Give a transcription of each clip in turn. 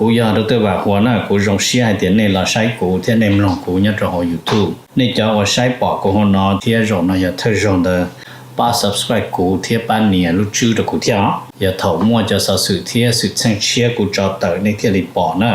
Kuv yog Dr. Vam Huas na, kuv zoo siab hais tias nej los saib kuv thiab nej mloog kuv nyob rau hauv YouTube. Nej cov uas saib pom kuv hauv no thiab zaum no yog thawj zaug ntawd, pab subscribe kuv thiab pab nias lub tswb rau kuv thiab os. Yog thaum muaj cov xov xwm thiab xwm txheej tshiab kuv tso tawm nej thiaj li pom na.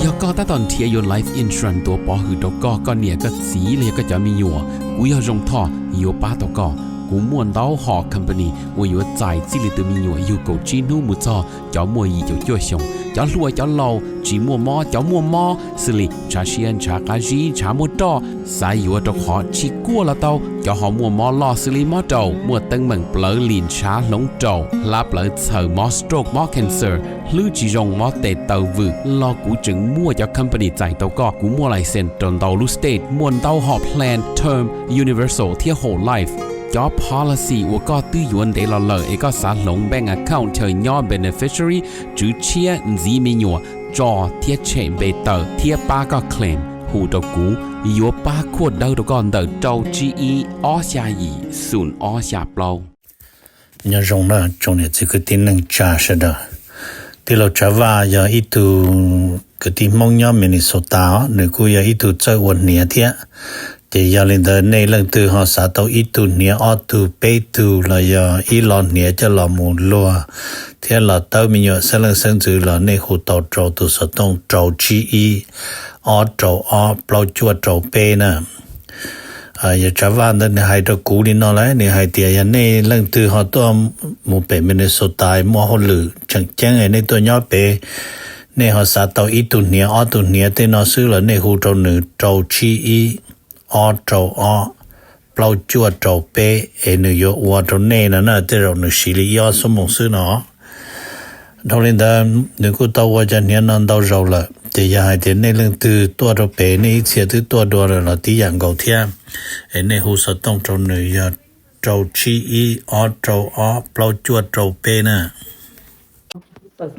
Yog koj tab tom nrhiav yuav life insurance tuav pov hwm rau koj, koj niam koj txiv los yog koj cov me nyuam, kuv yog Zoo Thoj yuav pab tau koj. Kuv muaj ntau hom company uas yuav txais txij li tus me nyuam yug kaum tsib hnub mus txog cov muaj yim caum cuaj xyoos, cov hluas cov laus, tsis muaj mob cov muaj mob, xws li ntshav siab ntshav qab zib ntshav muaj roj, xav yuav rau qhov tsis kuaj los tau, cov ho muaj mob loj xws li mob raum, muaj teeb meem plawv lim ntshav hloov raum, hlab plawv txhaws, mob stroke mob cancer, hlwb tsis zoo mob tes taw vwm los kuv tseem muaj cov company txais tau koj. Kuv muaj license rau ntau lub state, muaj ntau hom plan term, universal thiab whole life. Cov policy uas koj twb yuav ntev los lawm es koj xav hloov bank account chaw nyob beneficiary, tswv tshiab, ntxiv me nyuam, tso thiab tshem npe tawm thiab pab koj claim, hu rau kuv, yuav pab khuaj dawb rau koj ntawm rau tsib ib ob xya yim xoom ob xya plaub. Nyob zoo na tsoom niam txiv kwv tij neej tsa sawv daws. Tij laug Tsav Vaj yog ib tug kwv tij Hmoob nyob Minnesota os, nws kuj yog ib tug txawj ua hniav thiab. Ces yog li ntawd nej leej twg ho xav tau ib tug hniav ob tug peb tug los yog ib lo hniav coj los mus luag thiab los tawb me nyuam xeeb leej xeeb ntxwv los nej hu tau rau tus xov tooj rau tsib ib ob rau ob plaub cuaj rau peb na. Yog Tsav Vaj ntawd nws hais rau kuv li no lawm, nws hais tias yog nej leej twg ho tuaj mus pem Minnesota muaj hauj lwm tseem ceeb nej tuaj nyob pem, nej ho xav tau ib tug hniav ob tug hniav tej no xwb los nej hu rau nws rau tsib ib ob rau ob plaub cuaj rau peb es nws yuav ua rau nej no na, tej zaum nws siv li ib ob xuab moos xwb no. Dhau li ntawd nws kuj tau ua cov hniav no ntau zaus lawm, ces yog hais tias nej leej twg tuaj rau pem nej ib txhia twb tuaj dua lawm los tib yam nkaus thiab, es nej hu xov tooj rau nws yog rau tsib ib ob rau ob plaub cuaj rau peb na.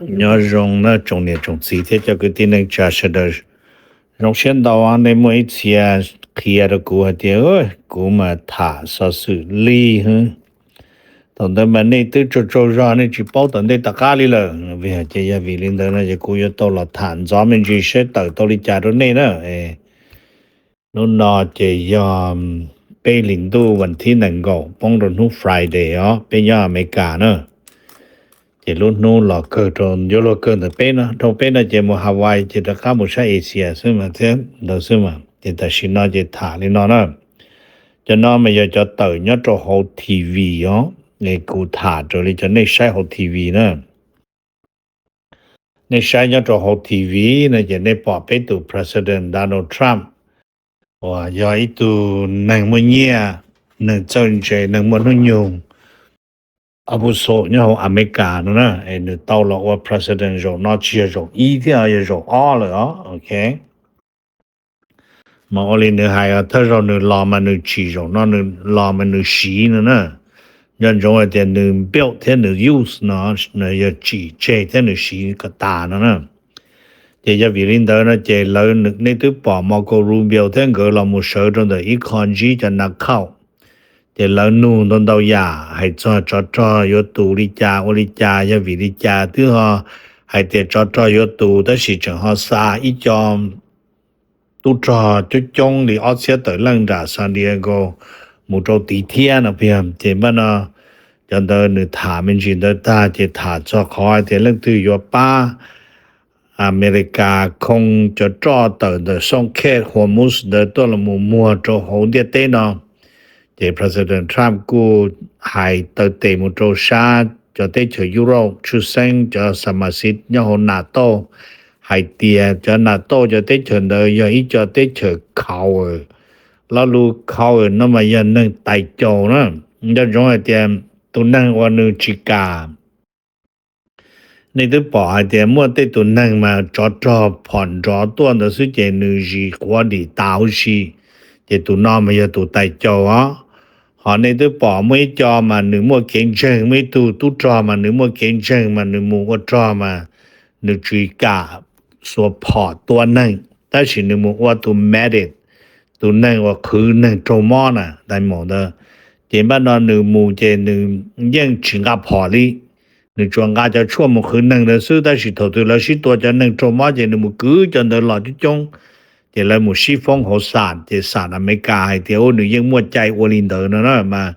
Nyob zoo na tsoom niam tsoom txiv thiab cov kwv tij neej tsa sawv daws. Zoo siab ntau nej muaj ib txhia qhia rau kuv hais tias kuv mas tham xov xwm lig hwb. Thaum ntawd mas nej twb tsaug tsaug zog nej tsis paub tom ntej tom qab li lawm. Vim hais tias yog vim li ntawd no ces kuv yuav tau los tham ntxov me ntsis saib tawm tau li cas rau nej na. Hnub no ces yog peb hlis ntuj vas thib nees nkaum poob rau hnub Friday os peb nyob Amelikas na. Ces lub hnub los kawg rau yuav luag kawg ntawm peb no, dhau peb no ces mus Hawaii ces rov qab mus sab Asia xwb mas thiab ntawd xwb mas. Ces tam sim no ces tham li no na. Cov no mas yog cov tawm nyob rau hauv T V os, es kuv tham raws li cov nej saib hauv T V na. Nej saib nyob rau hauv T V no ces nej pom peb tus President Donald Trump uas yog ib tug neeg muaj nyiaj, neeg txawj ntse, neeg muaj hnub nyoog, abuso nyob hauv Amelikas no na, es nws tau los ua President zaum no tsis yog zaum ib thiab, yog zaum ob lawm os, ok. Mas ua li nws hais, thawj zaug nws los mas nws tsim, zaum no nws los mas nws siv no na. Nco ntsoov hais tias nws build thiab nws use no, nws yog tsim tseg thiab nws siv kom tas no na. Ces yog vim li ntawd no ces lawv, nej twb pom Marco Rubio thiab nkawd los mus sawv rau ntawm ib qho ntsib cov nav khaum. Ces lawv nug ntau ntau yam hais txog tsov rog yuav tus li cas ua li cas, yog vim li cas twb ho hais tias tsov rog yuav tus tab sis tseem ho xa ib co tub rog coob coob li ob txhiab tawm leej nram San Diego mus rau tid thiab no. Ces npaj no cov ntawd nws tham me ntsis ntawd tag ces tham txog qhov hais tias leej twg yuav pab Amelikas khoo cov roj tawm ntawm Soos Khet Hormuz ntawd tuaj los mus muag rau hauv ntiaj teb no. Ces President Trump kuj hais taw tes mus rau sab cov teb chaws Europe tshwj xeeb cov xa ma xib nyob hauv NATO, hais tias cov NATO cov teb chaws ntawd yog ib co teb chaws coward. Lo lus coward no mas yog neeg tais caus na. Nco ntsoov hais tias tus neeg uas nws tsis kam, nej twb pom hais tias muaj tej tus neeg mas tsov rog phom nrov tuaj ntawd xwb ces nws zis quav dim tas huv si, ces tus no mas yog tus tais caus os. Ho nej twb pom muaj ib co mas nws muaj kev ntseeg, muaj ib tug tub rog mas nws muaj kev ntseeg mas nws mus ua rog mas nws tsis kam xuas phom tua neeg, tab sis nws mus ua tus medic, tus neeg uas qhwv neeg raug mob na, tais maum ntawd. Ces npaj no nws mus ces nws yeej tsis nqa phom li. Nws tsuas nqa cov tshuaj mus qhwv neeg ntawd xwb, tab sis thaum twg lawv sib tua cov neeg raug mob ces nws mus kwv cov ntawd los coob coob. Ces lawv mus sib foob hauv xam, ces xam Amelikas hais tias ua nws yeej muaj cai ua li ntawd no na. Mas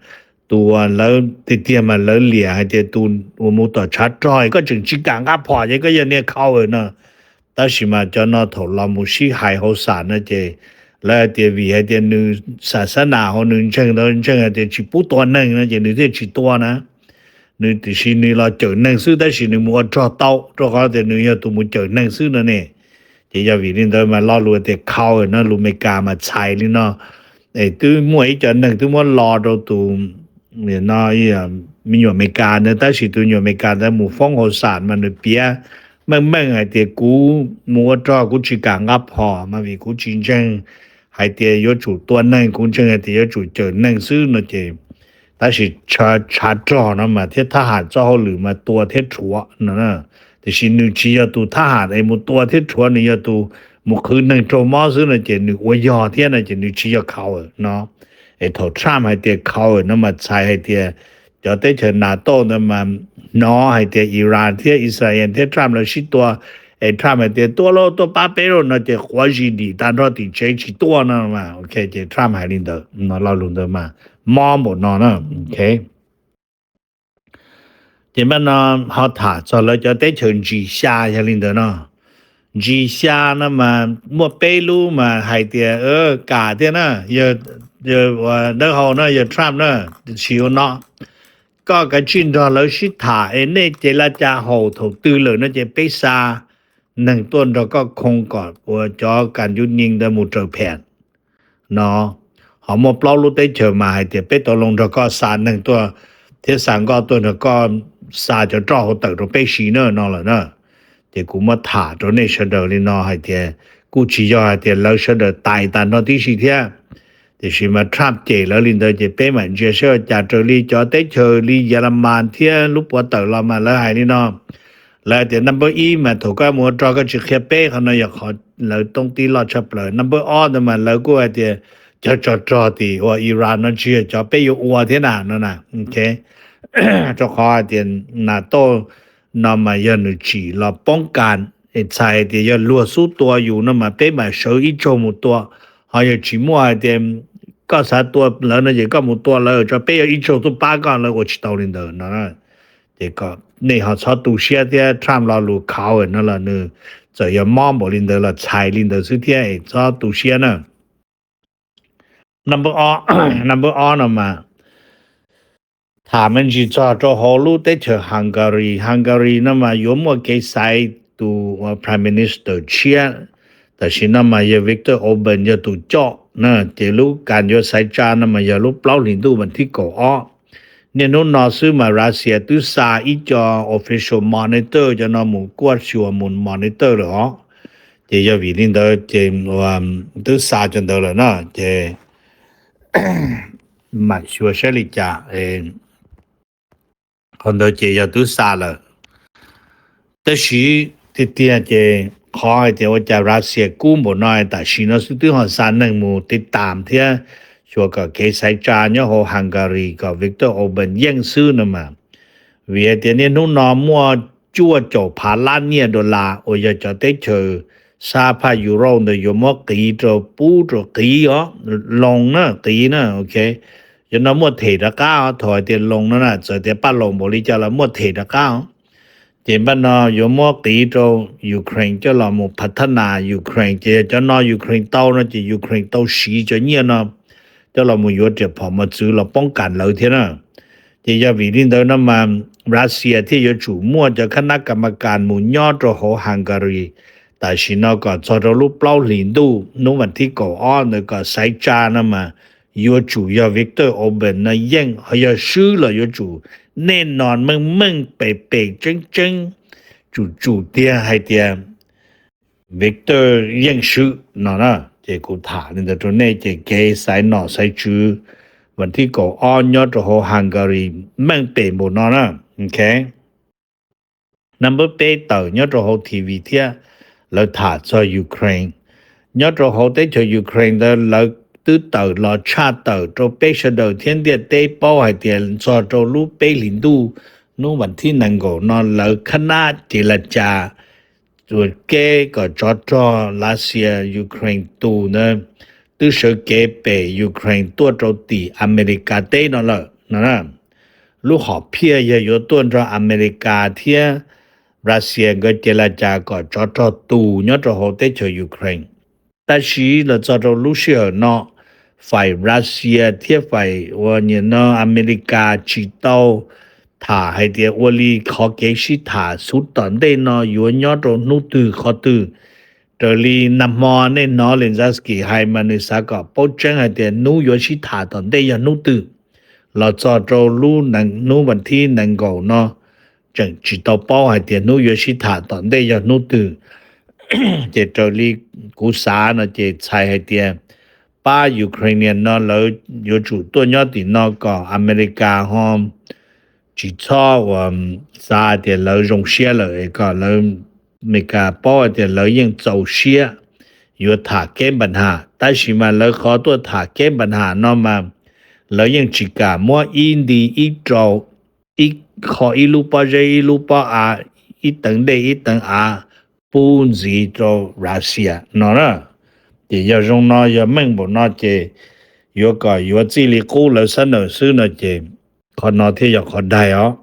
tus lawv tiag tiag mas lawv liam hais tias tus uas mus tom tshav rog koj tseem tsis kam nqa phom ces koj yog niag coward no. Tab sis mas cov no thaum los mus sib hais hauv xam no ces lawv hais tias vim hais tias nws xa xab nas hauv nws ntseeg ntawd ntseeg hais tias tsis pub tua neeg no ces nws thiaj tsis tua na. Nws tiam sis nws los cawm neeg xwb tab sis nws mus ua rog tau rau qhov tias nws yog tus mus cawm neeg xwb no ne. Ces yog vim li ntawd mas lo lus tias coward no lus Amelikas mas txhais li no. Es twb muaj ib co neeg twb muab lo rau tus no me nyuam Amelikas ntawd tab sis tus me nyuam Amelikas ntawd mus foob hauv xam mas nws piav meej meej hais tias kuv mus ua rog kuv tsis kam nqa phom mas vim kuv tsis ntseeg hais tias yuav tsum tua neeg, kuv ntseeg hais tias yuav tsum cawm neeg xwb no ces tab sis tshav rog no mas thiab thab ham txoj hauj lwm mas tua thiab rhuav no. Tiam sis nws tsis yog tus thab ham es mus tua thiab rhuav, nws yog tus mus qhwv neeg raug mob xwb no ces nws ua yog thiab no ces nws tsis yog coward no. Es thaum Trump hais tias coward no mas txhais hais tias cov teb chaws NATO ntawd mas hnov hais tias Iran thiab Israel thiab Trump lawv sib tua, es Trump hais tias tua lauj, tuaj pab peb lauj no ces quav zis dim tag nrho tim tsev tsis tuaj no. Ok, ces Trump hais li ntawd no, lo lus ntawd mas mob npaum no na. Ces npaj no ho tham txog lawv cov teb chaws ntsis xya yog li ntawd no. Ntsis xya no mas muaj peb lub mas hais tias kam thiab na, yog dawb hau na, yog Trump na, sis ua no, koj kav tsij nrog lawv sib tham es nej ces la cas haum thaum twg lawm no ces peb xa neeg tuaj nrog koj khoo kom ua cov kas ncuv nyees ntawd mus raws phem no. Ho muaj plaub lub teb chaws mas hais tias peb tau loo nrog koj xa neeg tuaj thiab xa nkoj tuaj nrog koj xa cov roj hauv tawm rau peb si na no lawm na. Ces kuv muab tham rau nej sawv daws li no hais tias kuj tsis yog hais tias lawv sawv daws tais tas nrho tib si thiab. Tiam sis mas Trump cem lawv li ntawd ces peb mam ntsia saib ua cas. Raws li cov teb chaws li Yelamas thiab lub puav tawm los mas lawv hais li no. Lawv hais tias number ib mas thaum koj mus ua rog koj tsis qhia peb, qhov no yog qhov lawv toob tib loj tshaj plaws. Number ob ntawd mas lawv kuj hais tias cov tsov rog tim ua Iran no tsis yog cov peb yuav ua thiab na no na. Rau qhov hais tias NATO no mas yog nws tsim los poob kas, es txhais hais tias yog luag xub tua yus no mas peb mam sawv ib tsaug mus tua. Ho yog tsis muaj hais tias koj xav tua lawv no ces koj mus tua lawv tso, peb yuav ib tsaug tuaj pab koj, lawv ua tsis tau li ntawd no. Ces kom nej ho txhob tu siab thiab, Trump lo lus coward no los nws txawm yog mob npaum li ntawd los txhais li ntawd xwb thiab es txhob tu siab na. Number ob, number ob no mas tham me ntsis txog rau hauv lub teb chaws Hungary. Hungary no mas yuav muaj kev xaiv tus Prime Minister tshiab. Tam sim no mas yog Viktor Orban yog tus coj na, ces lub kas yuav xaiv tsa no mas yog lub plaub hlis ntuj vas thib kaum ob. Niaj hnub no xwb mas Russia twb xa ib co official monitor cov no mus kuaj xyuas mus monitor lawm os. Ces yog vim li ntawd ces twb xa cov ntawd lawm na, ces mam xyuas saib li cas. Qhov ntawd ces yog twb xa lawm. Tab sis tiag tiag ces qhov hais tias ua cas Russia kub npaum no tam sim no xwb twb ho xa neeg mus tiv tam thiab xyuas kom kev xaiv tsa nyob hauv Hungary kom Viktor Orban yeej xwb no mas. Vim hais tias niaj hnub no muaj cuaj caum phav lab nyiaj dollar uas yog cov teb chaws sab phaj Europe ntawd yuav muab qiv rau, pub rau qiv os, loan na, qiv na, ok. Cov no muaj them rov qab os, thaum hais tias loan no na, txawm tias paj laus npaum li cas los muaj them rov qab os. Ces npaj no yuav muab qiv rau Ukraine coj los mus phav thab nas Ukraine, ces yog cov no Ukraine tau no ces Ukraine tau siv cov nyiaj no coj los mus yuav riam phom mos txwv los poob kas lawv thiab na. Ces yog vim li ntawd no mas Russia thiaj yuav tsum muaj cov khab nab kas mas kas mus nyob rau hauv Hungary tam sim no kom txog rau lub plaub hlis ntuj hnub vas thib kaum ob ntawd kom xaiv tsa no mas yuav tsum yog Viktor Orban no yeej, ho yog swb los yuav tsum nej no meej meej pem pem tseeb tseeb tsum tsum tiag hais tias Viktor yeej swb no na. Ces kuv tham li ntawd rau nej ces kev xaiv nom xaiv tswv vas thib kaum ob nyob rau hauv Hungary meej pem npaum no na. Ok. Number peb tawm nyob rau hauv T V thiab, lawv tham txog Ukraine. Nyob rau hauv teb chaws Ukraine ntawd lawv twb tawm los tshaj tawm rau peb sawv daws thiab ntiaj teb paub hais tias txog rau lub peb hlis ntuj hnub vas thib nees nkaum no lawv khab nab ces la cas ua ke kom tsov rog Russia Ukraine tus ntawd twb sawv kev pem Ukraine tuaj rau tim Amelikas teb no lawm no. Lub hom phiaj yog yuav tuaj nrog Amelikas thiab Russia nkawd ces la cas kom tsov rog tus nyob rau hauv teb chaws Ukraine. Tab sis los txog rau lub sij hawm no, fais Russia thiab fais uas nim no Amelikas tsis tau tham hais tias ua li qhov kev sib tham xub tom ntej no yuav nyob rau hnub twg qhov twg. Raws li nag hmo nej hnov Zelensky hais mas nws xav kom paub tseeb hais tias hnub yuav sib tham tom ntej yog hnub twg. Los txog rau lub hnub vas thib nees nkaum no tseem tsis tau paub hais tias hnub yuav sib tham tom ntej yog hnub twg. Ces raws li kuv xav no ces txhais hais tias pab Ukrainian no lawv yuav tsum tuaj nyob tim no kom Amelikas ho tsis txhob uas xav tias lawv zoo siab lawm es kom lawv, Amelikas paub hais tias lawv yeej txaus siab yuav tham kev npa nham. Tab sis mas lawv qhov tuaj tham kev npa nham no mas lawv yeej tsis kam muab ib nti ib rau, ib qho ib lub pob zeb ib lub pob av, ib teev dej ib teev av pub ntxiv rau Russia no na. Ces yog zoo no yog meej npaum no ces yuav kom yuav txij li qub lawv xab nawm xwb no ces qhov no thiaj yog qhov daig os.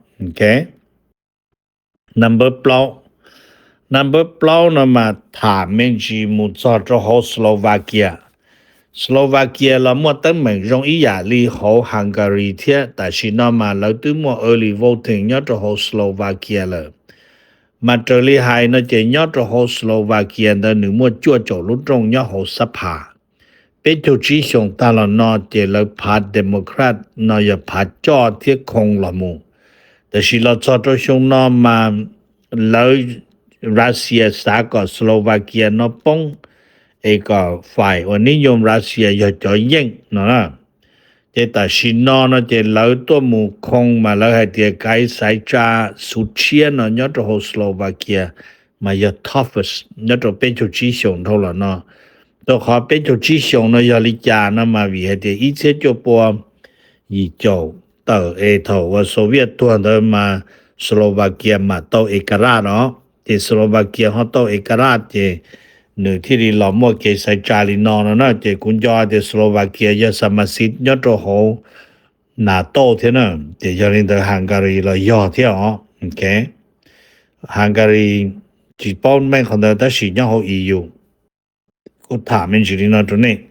Number plaub no mas tham me ntsis mus txog rau hauv Slovakia. Slovakia los muaj teeb meem zoo ib yam li hauv Hungary thiab. Tam sim no mas lawv twb muaj early voting nyob rau hauv Slovakia lawm. Mas raws li hais no ces nyob rau hauv Slovakia ntawd nws muaj cuaj caum lub rooj nyob hauv xab phas. Peb caug tsib xyoos tag los no ces lawv phav Democrat no yog phav coj thiab khoo los mus. Tam sis los txog rau xyoo no mas lawv, Russia xav kom Slovakia no poob es kom fais uas nib nyoog Russia yog cov yeej no. Ces tam sim no no ces lawv tuaj mus khoo mas lawv hais tias kais xaiv tsa xuv tshiab no nyob rau hauv Slovakia mas yog toughest nyob rau peb caug tsib xyoos dhau los no. Rau qhov peb caug tsib xyoos no yog li cas no mas vim hais tias ib txhiab cuaj pua yim caum tawm es thaum uas Soviet tuag ntawd mas Slovakia mam tau ekaraj no. Ces Slovakia ho tau ekaraj ces nws thiaj li los muaj kev xaiv tsa li no no na. Ces kuv nco tias Slovakia yog xa ma xiv nyob rau hauv NATO thiab na. Ces yog li ntawd Hungary los yog thiab os. Hungary tsis paub meej qhov ntawd tab sis nyob hauv E U. Kuv tham me ntsis li no rau nej.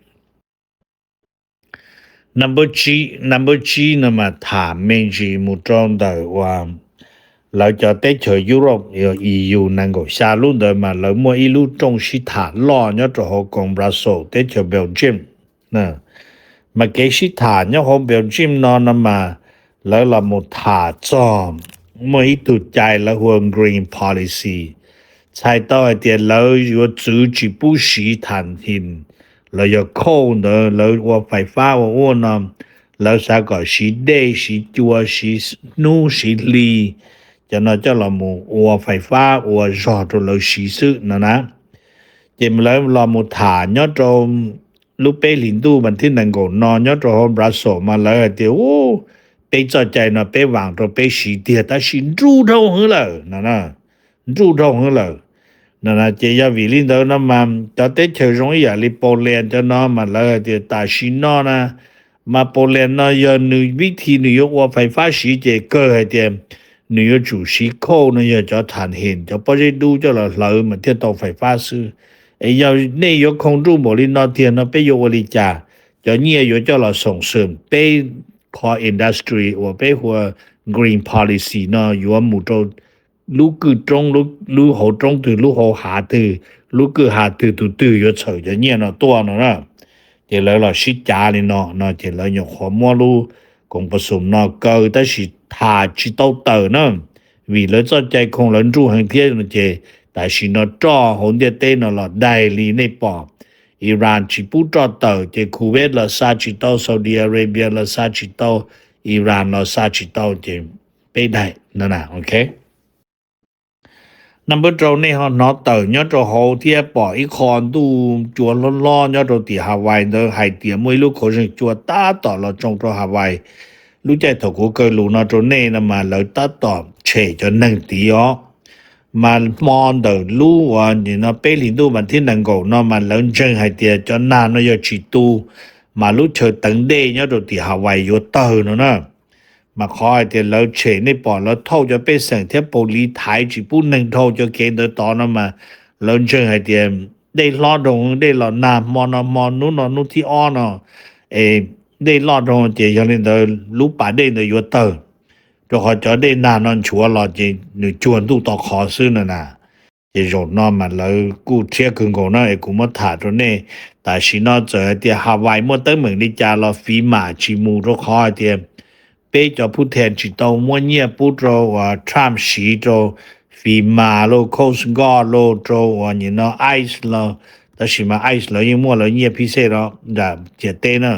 Number tsib no mas tham me ntsis mus rau ntawm uas lawv cov teb chaws Europe, E U nees nkaum xya lub ntawd mas lawv muaj ib lub rooj sib tham loj nyob rau hauv koog Brussels teb chaws Belgium. Mas kev sib tham nyob hauv Belgium no no mas lawv los mus tham txog muaj ib tug cai lawv hu ua green policy, txhais tau hais tias lawv yuav txwv tsis pub siv thas his los yog khauj ntawd lawv ua fais fab ua ua no, lawv xav kom siv dej siv cua siv hnub siv hli, cov no coj los mus ua fais fab ua zog rau lawv siv xwb no na. Ces lawv los mus tham nyob rau lub peb hlis ntuj vas thib nees nkaum no nyob rau hauv Brussels mas lawv hais tias, u, peb txoj cai no peb vaam rau peb siv tiag tab sis nruj dhau heev lawm no, nruj dhau heev lawm no. Ces yog vim li ntawd no mas cov teb chaws zoo ib yam li Poland cov no mas lawv hais tias tam sim no na mas Poland no yog nws vib thi nws yuav ua fais fab siv ces kawg hais tias nws yuav tsum siv khauj no yog cov thas his cov pob zeb dub coj los hlawv mas thiaj tau fais fab xwb. Es yog nej yuav khoo nruj npaum li no tiag no peb yuav ua li cas? Cov nyiaj yuav coj los xoom xwm peb qhov industry uas peb hu ua green policy no yuav mus rau lub kwj roob, lub hauv roob twg, lub hauv hav twg, lub kwj ha twg, tus twg yuav txhawm cov nyiaj no tuaj no na. Ces lawv los sib cav li no no ces lawv nyuam qhuav muab lub koom pas xum no kaw tab sis tham tsis tau tawm na, vim lawv txoj cai khoo lawv nruj heev thiab no ces tam sim no roj hauv ntiaj teb no los daig li nej pom. Iran tsis pub roj tawm ces Kuwait los xa tsis tau, Saudi Arabia los xa tsis tau, Iran los xa tsis tau ces peb daig no na, ok. Number rau nej ho hnov tawm nyob rau hauv thiab pom ib qho ntuj cua hlob hlob nyob rau tim Hawaii ntawd hais tias muaj ib lub khaub zeeg cua tab tom los tsoo rau Hawaii. Lub caij thaum kuv kaw lus no rau nej no mas lawv tab tom tshem cov neeg tid os. Mas hmo ntawm lub uas nim no peb hlis ntuj vas thib nees nkaum no mas lawv ntseeg hais tias cov nag no yog tsis tu, mas lub chaw teev dej nyob rau tim Hawaii yuav tawg no na. Mas qhov hais tias lawv tshem, nej pom lawv thauj cov pej xeem thiab paus lis thaiv tsis pub neeg dhau cov kev ntawd tod no mas lawv ntseeg hais tias dej hlob dhau, dej los nag hmo no hmo hnub no hnub thib ob no, es dej loj dhau ces yog li ntawd lub pas dej ntawd yuav tawg, rau qhov cov dej nag no nchuav los ces nws cuag ntuj to qhov xwb no na. Ces zaum no mas lawv kuj rhiab kawg nkaus na, es kuv muab tham rau nej. Tam sim no txawm hais tias Hawaii muaj teeb meem li cas los FEMA tsis mus, rau qhov hais tias peb cov phub then tsis tau muab nyiaj pub rau uas Trump siv rau FEMA los, Coast Guard los, rau uas nim no ICE los. Tab sis mas ICE lawv yeej muaj lawv nyiaj phib xej no nram ciam teb na.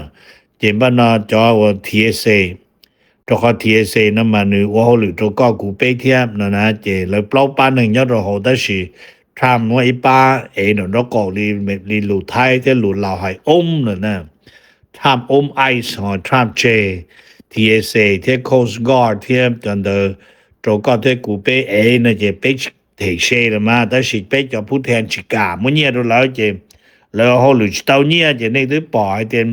Ces npaj no cov uas TSA, rau qhov TSA no mas nws ua hauj lwm rau koj kuv peb thiab no na. Ces lawv plaub pab neeg nyob rau hauv, tab sis Trump muaj ib pab ev nraum nraub qaum li, li lus Thaib thiab lus Laus hais ob lawm na. Trump ob ICE ho Trump tseg TSA thiab Coast Guard thiab cov ntawd rau koj thiab kuv peb ev no ces peb them se los mas, tab sis peb cov phub then tsis kam muab nyiaj rau lawv ces lawv ua hauj lwm tsis tau nyiaj. Ces nej twb pom hais tias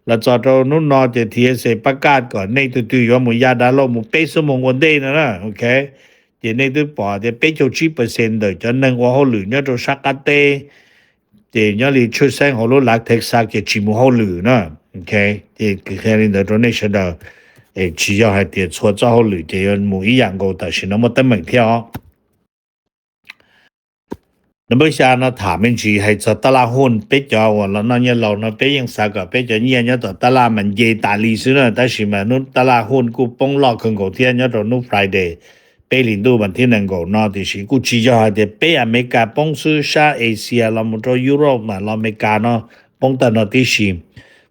los txog rau hnub no ces TSA pab kaj kom nej tus twg yuav mus ya dav lauj mus peb xuab moos ua ntej no na, ok. Ces nej twb pom tias peb caug tsib percent ntawm cov neeg ua hauj lwm nyob rau sab qab teb ces nyob li tshwj xeeb hauv lub lav Texas ces tsis mus hauj lwm na. Ces qhia li ntawd rau nej sawv daws, tsis yog hais tias txhua txoj hauj lwm ces yuav mus ib yam nkaus tam sim no muaj teeb meem thiab os. Number xya no tham me ntsis hais txog tab laj huj. Peb cov uas los noj nyiaj laus no peb yeej xav kom peb cov nyiaj nyob tom tab laj mas nce tas li xwb na, tab sis mas hnub tab laj huj kuj poob loj kawg nkaus thiab nyob rau hnub Friday peb hlis ntuj vas thib nees nkaum no, tiam sis kuj tsis yog hais tias peb Amelikas poob xwb, sab Asia los mus rau Europe mas los Amelikas no poob tag no tib si.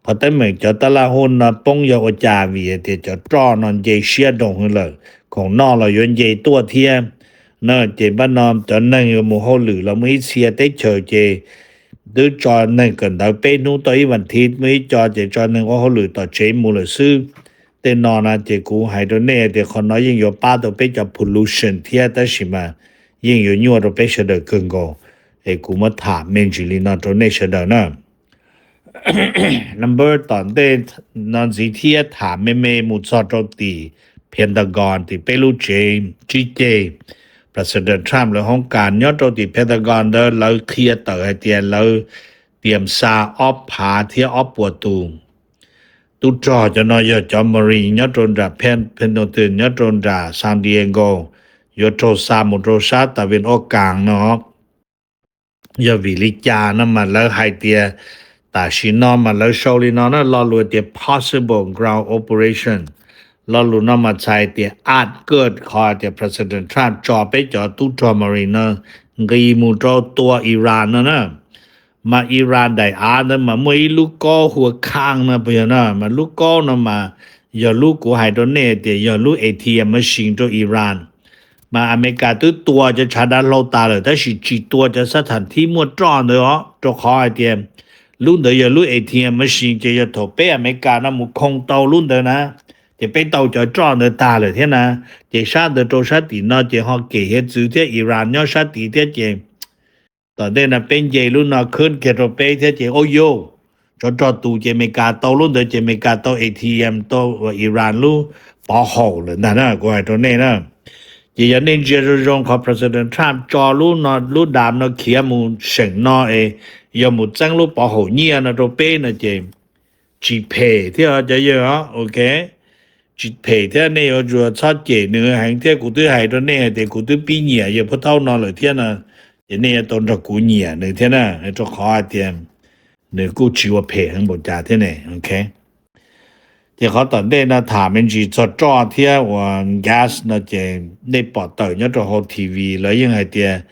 Qhov teeb meem cov tab laj huj no poob yog ua cas? Vim hais tias cov roj no nce siab nroog hwv lawm, khoom noj los yuav nce tuaj thiab na. Ces npaj no cov neeg yuav mus hauj lwm los muaj ib txhia teb chaws ces twb tso neeg kawm ntawv peb hnub tau ib vas thiv, muaj ib co ces tso neeg ua hauj lwm tom tsev mus lawm xwb. Tej no na ces kuv hais rau nej tias qhov no yeej yuav pab tau peb cov pollution thiab, tab sis mas yeej yuav nyuaj rau peb sawv daws kawg nkaus. Es kuv muab tham me ntsis li no rau nej sawv daws na. Number tom ntej no ntxiv thiab tham me me mus txog rau tim Pentagon, tim peb lub tsev tsib ceg, President Trump lawv hoob kas. Nyob rau tim Pentagon ntawd lawv qhia tawm hais tias lawv tiam xa ob phav thiab ob puas tus tub rog. Cov no yog cov Marine nyob rau nram Pendleton, nyob rau nram San Diego, yuav raug xa mus rau sab tas vin ob kas no. Yog vim li cas no mas lawv hais tias tam sim no mas lawv sau li no na, lo lus tias possible ground operation. Lo lus no mas txhais tias at good, qhov tias President Trump tso peb cov tub rog Marine no nqis mus rau tua Iran no na. Mas Iran daim av ntawd mas muaj ib lub kaub hu ua Kham no puas yog na, mas lub kaub no mas yog lub kuv hais rau nej tias yog lub A T M machine rau Iran. Mas Amelikas twb tua cov tshav dav hlau tas lawm, tab sis tsis tua cov xab thas thib muaj roj ntawd os, rau qhov hais tias lub ntawd yog lub A T M machine, ces yog thaum peb Amelikas no mus khoo tau lub ntawd na, ces peb tau cov roj ntawd tag lawm thiab na. Ces sab ntawd rau sab tim no ces ho kem hiav txwv thiab, Iran nyob sab tid thiab, ces tom ntej no peb nce lub no khwb kiag rau peb thiab, ces o yo, tsov rog tus ces Amelikas tau lub ntawd, ces Amelikas tau A T M, tau Iran lub pov haum lawm ntag na, kuv hais rau nej na. Ces yog nej ntsia zoo zoo qhov President Trump tso lub no, lub dam no khiav mus seem no es yog mus txeeb lub pov haum nyiaj no rau peb no ces tsis phem thiab cov yawg os, ok. Tsis phem thiab, nej yuav tsum txhob cem nws heev thiab. Kuv twb hais rau nej hais tias kuv twb pib nyiam yawg Phub Thaub no lawm thiab no, ces nej yuav tau nrog kuv nyiam nws thiab na, rau qhov hais tias nws kuj tsis ua phem heev npaum cas thiab ne, ok. Ces qhov tom ntej no tham me ntsis txog roj thiab uas gas no ces nej pom tawm nyob rau hauv T V lawv yeej hais tias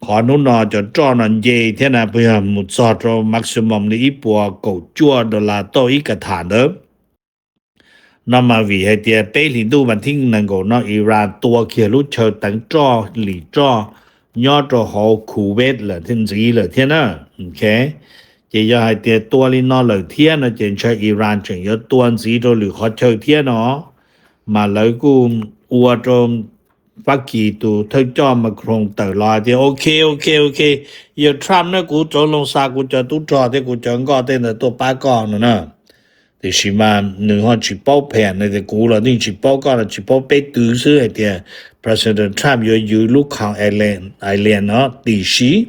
qhov hnub no cov roj no nce thiab na, puas yog mus txog rau maximum li ib puas kaum cuaj dollar tauj ib ka tham ntawd. No mas vim hais tias peb hlis ntuj vas thib nees nkaum no Iran tua kiag lub chaw teev roj lim roj nyob rau hauv Kuwait lawm thiab, ntxiv lawm thiab na. Ces yog hais tias tua li no lawm thiab no ces ntshe Iran tseem yuav tua ntxiv rau lwm qhov chaw thiab no. Mas lawv kuj ua rau Fab Kis tus thawj coj Macron tawm los hais tias, ok, ok, ok, yog Trump na kuv rov loo xa kuv cov tub rog thiab kuv cov nkoj tej ntawd tuaj pab koj no na. Tiam sis mas nws ho tsis paub phem, nws tias kuv los yeej tsis paub, koj los tsis paub, peb twv xwb hais tias President Trump yuav ywv lub kham island no. Tiam sis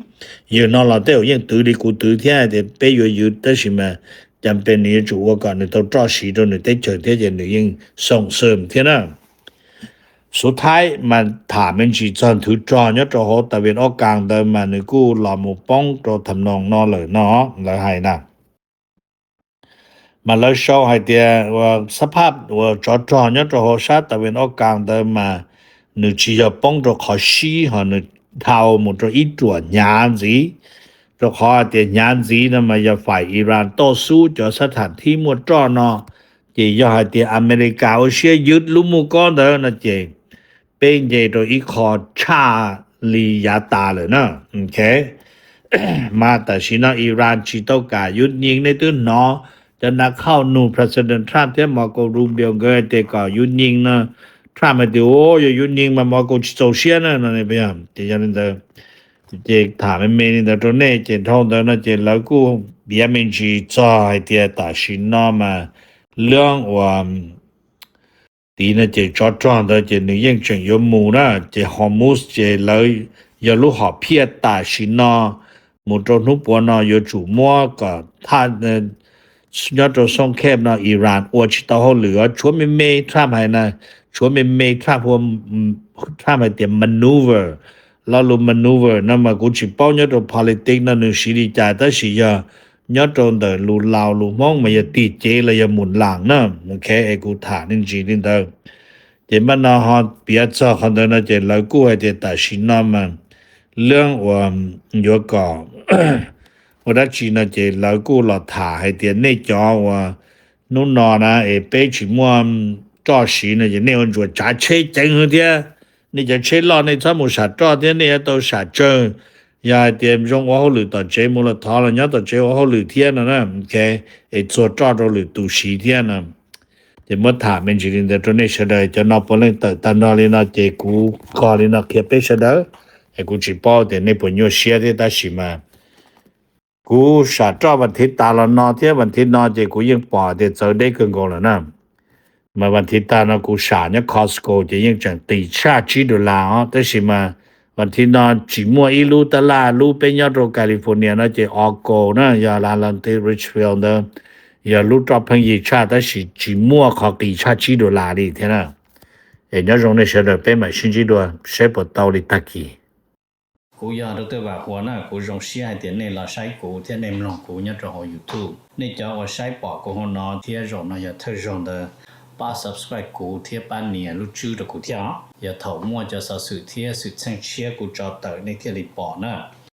yog no los tej zaum yeej twv li kuv twv thiab hais tias peb yuav ywv, tab sis mas cas pes nws yuav tsum ua kom nws tau roj siv rau nws teb chaws thiab ces nws yeej xoo xwm thiab na. Xub thaib mas tham me ntsis txog nthwv rog nyob rau hauv tas vin ob kas ntawd mas nws kuj los mus poob rau tham noos no lawm no, lawv hais na. Mas lawv sau hais tias xab phaj uas tsov rog nyob rau hauv sab tas vin ob kas ntawd mas nws tsis yog poob rau qhov sib, ho nws dhau mus rau ib ruam hnyav ntxiv. Rau qhov hais tias hnyav ntxiv no mas yog faim Iran toj xub cov sab tham thib muaj roj no, ces yog hais tias Amelikas ua siab ywv lub muaj kob ntawd no ces peb nce rau ib qho tshaj li yav tas lawm na. Mas tam sim no Iran tsis tau kam yuav nyees, nej twb hnov cov nav khauj nug President Trump thiab Marco Rubio nkawd hais tias kom yuav nyees no. Trump hais tias, yog yuav nyees mas Marco tsis txaus siab na no. Ces yog li ntawd, ces tham me me li ntawd rau nej, ces dhau ntawd no ces lawv kuj piav me ntsis txog hais tias tam sim no mas lub uas tid no ces tsov rog ntawd ces nws yeej tseem yuav mus na. Ces Hormuz ces lawv yog lub hom phiaj tam sim no mus rau hnub puav no yuav tsum muab kom thaj nyob rau Soos Khej no Iran ua tsis tau hauj lwm os. Tshuav me me Trump hais na, tshuav me me Trump, Trump hais tias maneuver. Lo lus maneuver no mas kuv tsis paub nyob rau politics no nws siv li cas, tab sis yog nyob rau ntawm lus Laus lus Hmoob mas yog tig cev los yog mus lam na. Es kuv tham me ntsis li ntawd. Ces npaj no ho piav txog qhov ntawd no ces lawv kuj hais tias tam sim no mas lub uas yuav kom ua dab tsi no ces lawv kuj los tham hais tias nej cov uas hnub no na es peb tsis muaj roj siv no ces nej ua ntsuas tsav tsheb ceev hwv thiab. Nej cov tsheb loj nej txhob mus sam roj thiab, nej yuav tau sam tsawg. Yog hais tias zoo ua hauj lwm tom tsev mus los thov los nyob tom tsev ua hauj lwm thiab no na, es txuag roj rau lwm tus siv thiab no. Ces muab tham me ntsis li ntawd rau nej sawv daws. Cov no puav leej tawm tag nrho li no ces kuv qhia li no qhia peb sawv daws, es kuv tsis paub tias nej puas nyuaj siab thiab, tab sis mas kuv sam roj vas thiv tas los no thiab vas thiv no ces kuv yeej pom tias txawv deb kawg nkaus lawm na. Mas vas thiv tag no kuv sam nyob Costco ces yeej tseem qis tshaj tsib dollar os, tab sis mas vas thiv no tsis muaj ib lub tab laj, lub peb nyob rau California no ces Orko na, yog Atlanta Richfield ntawd, yog lub roj pheej yig tshaj, tab sis tsis muaj qhov qis tshaj tsib dollar li thiab na. Es nyob zoo nej sawv daws, peb mam sib ntsib dua saib puas tau li tag kis. Kuv yog Dr. Vam Huas na, kuv zoo siab hais tias nej los saib kuv thiab nej mloog kuv nyob rau hauv YouTube. Nej cov uas saib pom kuv hauv no thiab zaum no yog thawj zaug ntawd, pab subscribe kuv thiab pab nias lub tswb rau kuv thiab os. Yog thaum muaj cov xov xwm thiab xwm txheej tshiab kuv tso tawm nej thiaj li pom na.